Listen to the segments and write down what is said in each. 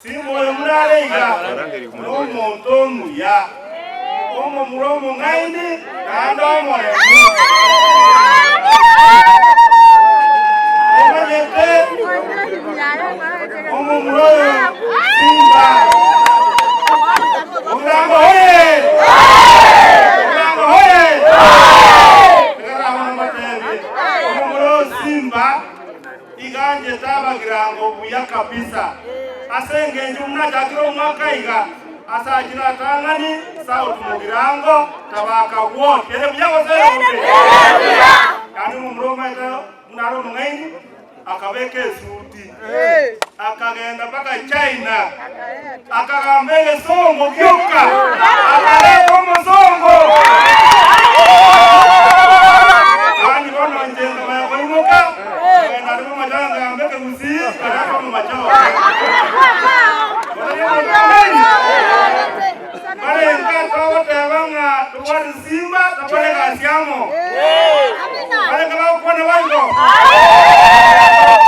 Simba oyo buna are iga nomonto omuya, omomura omong'aini, naende omoremu. Omanyete omomura oyo Simba. Omorango hoye! Omorango hoye! Ekero abana mbatebie, omomura oyo Simba Iga anchete abagirango buya kabisa, ase engencho buna achakire omwaka iga, ase achire atang'ani South Mugirango tabaka ward. Ere buya gose ere bobe? Yaani omomura omanyete buna are omong'aini, akabeka esuti, akagenda mpaka China, akagamba egesongo gioka, akareta omosongo. Yaani bono inche nkamanya koimoka, nkagenda arimo amachao nkagamba ekegusii, nkareta omomachao. Barenge togoteba ng'a tobwate simba tokore egasi amo. Barenge bagokwana boigo.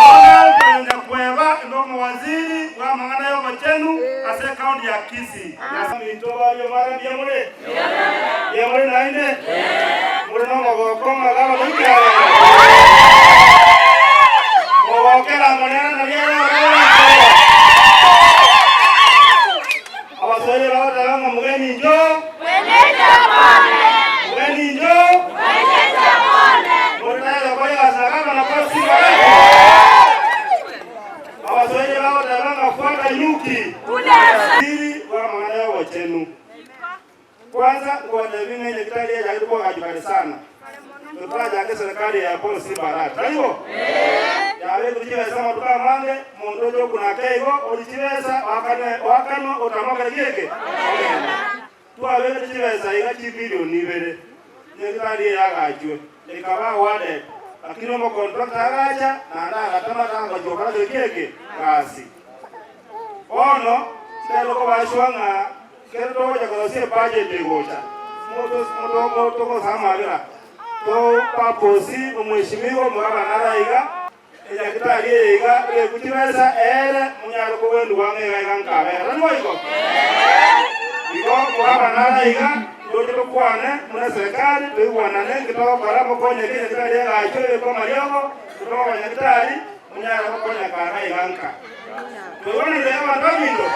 Ronald Nyakweba inde omowaziri bw'amang'ana y'obochenu ase ekaunti ya Kisii. Minto baria mara mbuya more? Mbuya more naende? More nomogoko ng'a gabagoikera rero? Mogokera monene nario ere ororo. Abaswahili bagoteba ng'a mgeni njoo, mgeni njoo, more tayari gokora egasi na gavana kwa Simba gaki? Abaswahili bagoteba ng'a fuata nyuki. Siri bw'amang'ana y'obochenu. Kwanza nkobatebi ng'a enyagitari eye yachagete koagachwa kare sana. Totarachaka eserekari ya Paul Simba Arati. Taibo? Yabeirwe chibesa amatuko amange, omonto ocha okuna ake igo, orie chibesa, oakane oakanwe otama okore ki eke? Ogende. Twabeire chibesa iga chibilioni ibere, enyagitari eye yagachwe, ekaba awarded, lakini omocontractor agacha, naende agatama tagochia gokora kere ki eke? Gasi. Bono, titari kobashwa ng'a Ekero togocha korosia ebudget egocha, togosaba amabera, topaposi omweshimiwa omogabana are aiga, enyagitari eye iga ebekwe chibesa eere monyare kogwendwa ang'e iga iga nkabera. Tari boigo? Igo omogabana are aiga, toche tokwane buna eserekari, toigwanane nki togokora mokonye ki enyagitari egachwe ebekwe amariogo, totobe abanyagitari, monyare gokonyeka iga iga nka. Toigwananire abanto baminto?